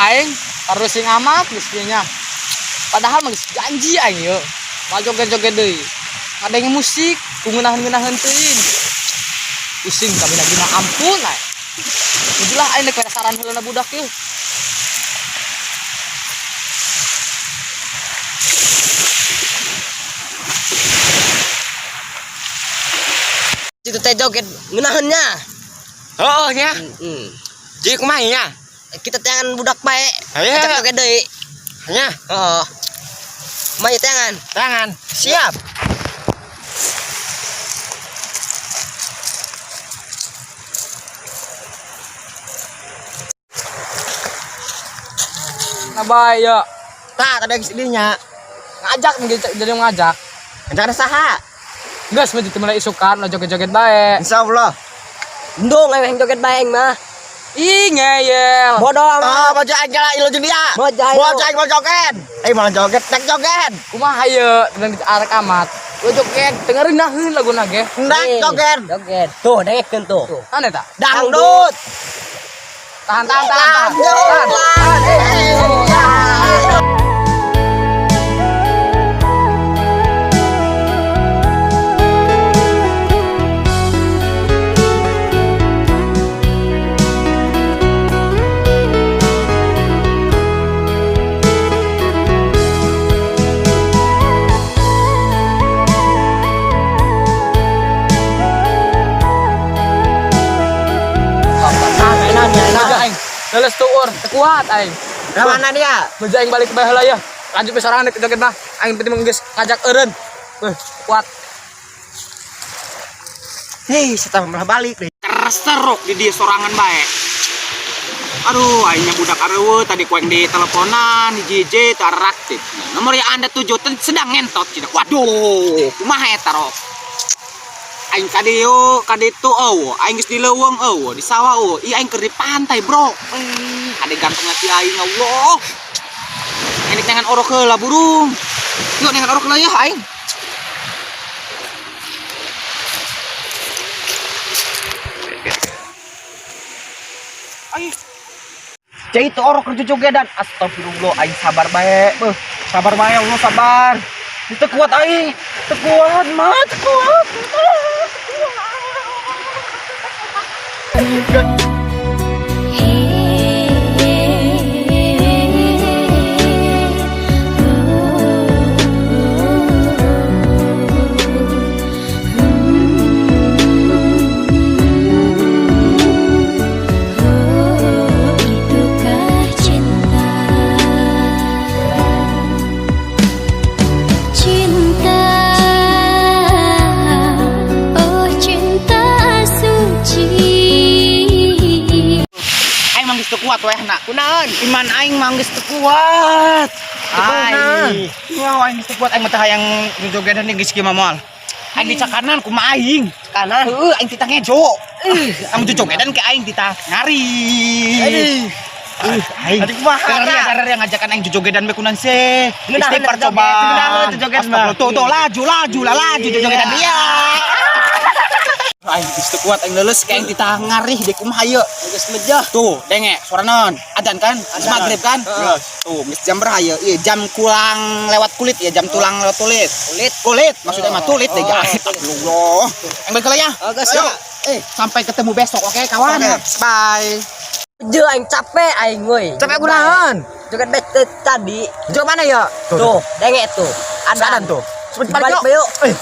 Aing harus sing amat geus kieu nya. Padahal mah geus janji aing ieu. Moal joget-joget deui. Ngadenge musik, ku ngeunaheun-ngeunaheun teuing. Pusing kami lagi mah ampun aing. Udah aing dek saran heula budak ieu. Itu teh joget ngeunaheunnya. Oh, nya. Heeh. Jadi kumaha nya? Kita teangan budak bae. Ayo. Ajak joget deui. Nya, Heeh. Kumaha teangan? tangan. Siap. Nah bae ya. Tah, tadi geus dinya. Ngajak jadi ngajak. Ngajak ada saha? Geus mah mulai isukan lo joget-joget bae. Insyaallah. Endung aing joget bae aing mah. Ih ngeyel. Bodoh Ah, amat. baju aing lah ilu jeung dia. Baju aing. Baju aing mau joget. Eh, mau joget, tek joget. Kumaha ieu teu arek amat. Lo joget dengerin naheun laguna ge. Ndak Nih, joget. Joget. Tuh, dengekeun tuh. Tuh, mana eta? Dangdut. Tahan tahan tahan tahan. Dangdut. Tahan. Tahan. Enak, enak. Aja aing. Leles tuur, teu kuat aing. Lah mana dia? Meja aing balik bae heula ya. Lanjut we sorangan dek joget mah. Aing penting mah geus ngajak eureun. Weh, kuat. Hei, setelah malah balik deh. Terserok di dia sorangan bae. Aduh, aingnya budak areueuh tadi ku aing di teleponan, di JJ teu aktif. Nomor yang Anda tuju sedang ngentot cina. Waduh, kumaha eta rok? Aing kadieu kaditu eueuh, aing geus di leuweung eueuh, di sawah eueuh. Ih aing keur di pantai, Bro. Eh, kade gantengna ti aing Allah. Enek nengan orok heula burung. Yuk nengan orok heula ya aing. Cai itu orok kerja jogedan. Astagfirullah, aing sabar bae. Beuh, sabar bae Allah sabar. Teu kuat aing. Teu kuat, mah, teu kuat. Itukah cinta? Cinta, oh cinta suci. Aing mah geus teu kuat weh na. Kunaon? Iman aing mah geus teu kuat. Aing. Wah, aing geus teu kuat aing mah teh hayang jogedan geus kieu mah moal. Aing dicakanan kumaha aing. Kanan. Heueuh, aing titah ngejo. Amun jogedan ke aing titah ngari. Aduh. Aing. Aduh, kumaha, Karena Kak? karena yang ngajakan aing jogedan bae kunan sih. Ngeunaheun Istighfar joget, coba. ngeunaheun joget mah. Astagfirullah. Tuh tuh laju laju lah laju jogedan dia. Aing geus teu kuat aing leuleus ke aing titah ngarih deui kumaha ieu. Geus mejah. Tuh, denge, suara non. Adan kan? Geus maghrib kan? Tuh, geus jam berapa ya? Iya, jam kurang lewat kulit ya, jam tulang lewat kulit. Kulit. Kulit, maksudnya mah tulit deh, Oh, guys. Astagfirullah. Aing balik ya. Oh, geus, Yuk. ya. Sampai ketemu besok, oke kawan? Oke. Bye. Jeu aing capek aing woi. Capek kunaon? Joget bae tadi. Joget mana ya? Tuh, denge tuh. Adan tuh. Cepet Balik balik bae yuk. yuk. Eh.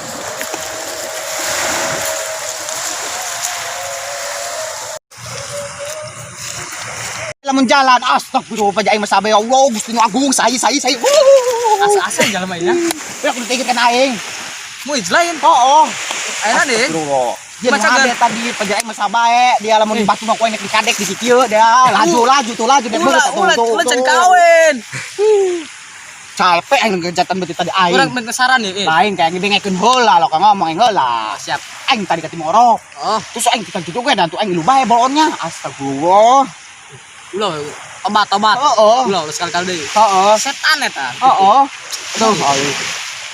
Lamun jalan, astagfirullah, paja aing mah sabe ya Allah, Gusti nu agung, saya saya saya. Asa-asa jalan mainnya. Ya kudu teh kan aing. Mau lain. Oh, oh. Ayeuna deh. Astagfirullah. Dia Maca mah tadi paja aing mah sabae, dia lamun batu mah ku aing dikadek di kieu dia. Laju laju tuh laju dek Ulah beut, tuh, ulah tuh, ulah can tuh. kawin. Capek aing ngejatan beuti tadi aing. Urang minta saran nih. Lain kayak ngedengekeun heula lo ngomong aing heula. Siap. Aing tadi ketemu orok. Oh, Terus aing kita jogedan tuh aing lu bae bolonnya. Astagfirullah. ulah tobat tobat. Heeh. Ulah ulah sekali-kali deui. Heeh. Setan eta. Heeh. Tuh, aing.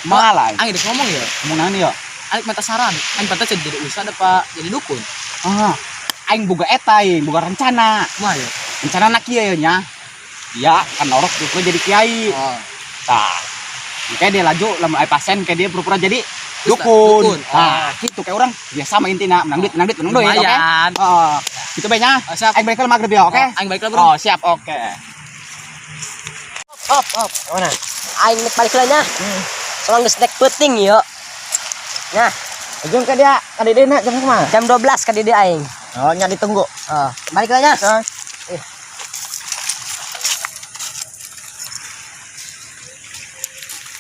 Malah. Aing dek ngomong ya. Ngomong naon ya? Aing minta saran. Aing pantas jadi ustad apa jadi dukun? Ah, aing boga eta aing, boga rencana. Kumaha ya? Rencana nak kieu nya. Dia kan orok pura jadi kiai. Oh. Tah. Kayak dia laju lamun aya pasien kayak dia pura-pura jadi dukun. Dukun. Nah, gitu kayak orang biasa mah intina menang duit, menang duit, menang duit, oke? Lumayan. Heeh. Gitu bae nya. Oh, siap. Aing balik ke maghrib ya, oke? Oh, aing balik lah, Bro. Oh, siap, oke. Hop, hop. Mana? Aing nek balik lah nya. Soalnya geus nek peuting yo. Nah, Ujung ke dia, ka dieu na jam kumaha? jam 12 ka dieu aing. Oh, nya ditunggu. Oh, balik lah nya. Eh.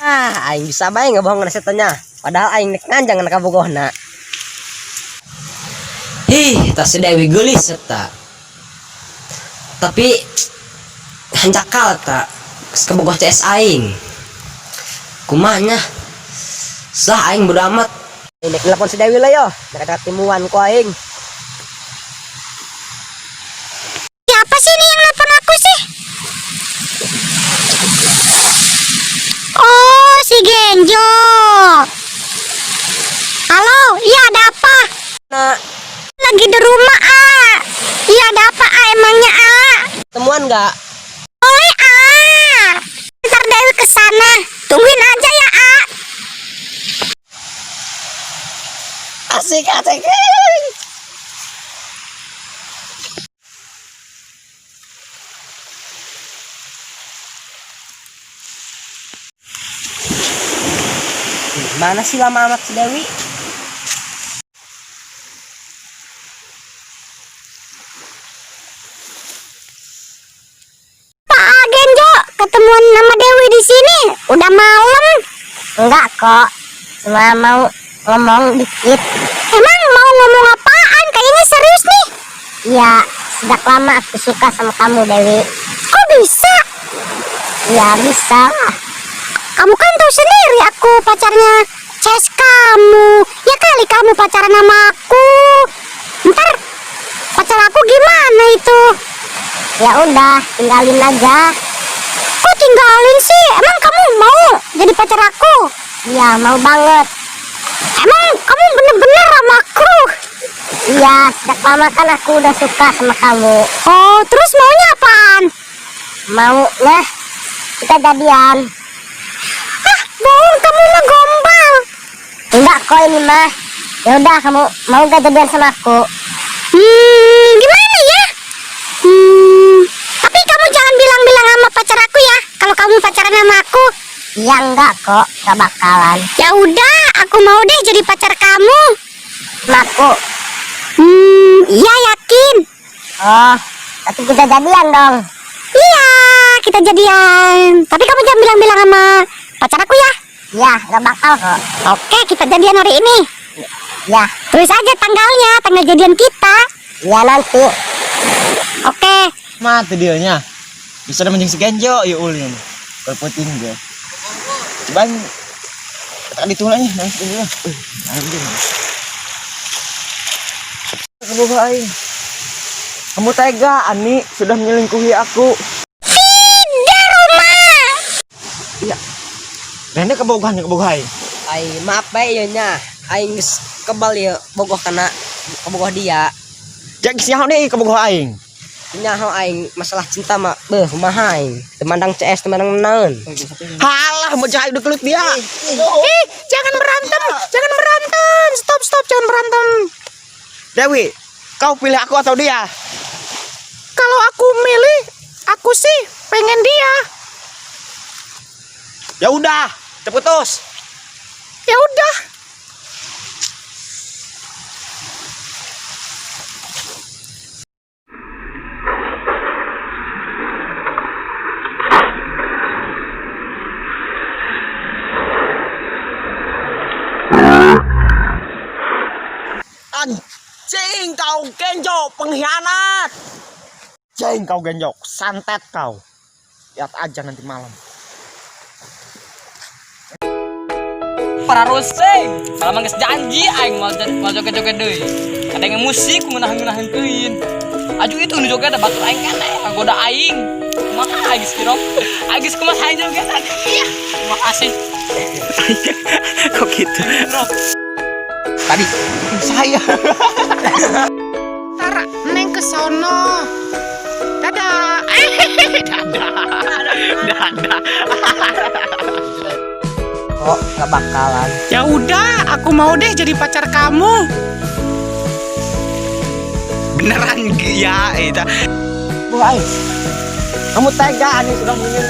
Ah, aing bisa bae ngebohong setannya. Padahal aing nek nganjang na kabogohna. Hih, tas si Dewi geulis eta. Tapi hanjakal ta geus kabogoh CS aing. Kumaha nya? Sah aing bodo amat. Nek telepon si Dewi lah yo. Nek timuan ku aing. Siapa sih ini yang nelfon aku sih? Oh, si Genjo. Halo, iya ada apa? Nah, Lagi di rumah, ah. Iya ada apa, ah, emangnya, ah? temuan nggak? Boleh, ah. Ntar Dewi ke sana. Tungguin aja ya, ah. Asik, asik. Mana sih lama amat si Dewi? Pak Genjo, ketemuan sama Dewi di sini. Udah malam. Enggak kok. Cuma mau ngomong dikit. Emang mau ngomong apaan? Kayaknya serius nih. Iya, sejak lama aku suka sama kamu, Dewi. Kok bisa? Ya bisa lah. Kamu kan tahu sendiri aku pacarnya Ces kamu. Ya kali kamu pacaran sama aku. Ntar pacar aku gimana itu? Ya udah, tinggalin aja. Kok tinggalin sih? Emang kamu mau jadi pacar aku? Iya, mau banget. Emang kamu bener-bener sama aku? Iya, sejak lama kan aku udah suka sama kamu. Oh, terus maunya apaan? Maunya kita jadian. Ah, bohong kamu mah gombal. Enggak kok ini mah. Ya udah, kamu mau gak jadian sama aku? Gimana ya? Tapi kamu jangan bilang-bilang sama pacar aku ya. Kalau kamu pacaran sama aku. Ya enggak kok, enggak bakalan. Ya udah, aku mau deh jadi pacar kamu. Aku. Iya yakin. Oh, tapi kita jadian dong. Iya, kita jadian. Tapi kamu jangan bilang-bilang sama pacar aku ya. Iya, enggak bakal kok. Oke, kita jadian hari ini. Ya. Tulis aja tanggalnya, tanggal jadian kita. Ya nanti. Oke. Mati dia nya. Bisa ada menjeng si Genjo ya ulin. Kalau ge. Coba kita ditulanya nanti dulu. Anjing. Kamu aing. Kamu tega, Ani sudah menyelingkuhi aku. Tidak, Roma. Iya. Nenek kebogohan kebogoh aing. Aing maaf bae ieu nya. Aing geus kebal ieu bogoh kana kabogoh dia. Jak siapa nih kebogoh aing? Nyaho aing masalah cinta mah beuh kumaha aing. Teu mandang CS, teu mandang naon. Halah mau cari kelut dia. Jangan berantem, jangan berantem. Stop, stop, jangan berantem. Dewi, kau pilih aku atau dia? Kalau aku milih, aku sih pengen dia. Ya udah, terputus. Ya udah. Anjing kau Genjo, pengkhianat. Anjing kau Genjo, santet kau. Lihat aja nanti malam. Para rusing. Kalau geus janji aing mau mau joget-joget deui. Kadang musik ngeunah-ngeunaheun teuing. Aju itu nu joget batur aing keneh ngagoda aing. Kumaha aing geus kira? Aing geus kumaha aing joget. Iya. Terima kasih. Kok gitu? Bro. Tadi saya. Ntar neng ke sono. Dadah. Dadah. Kok, nggak bakalan. Ya udah, aku mau deh jadi pacar kamu. Beneran ya itu. Bu aing. Kamu tega ani sudah punya.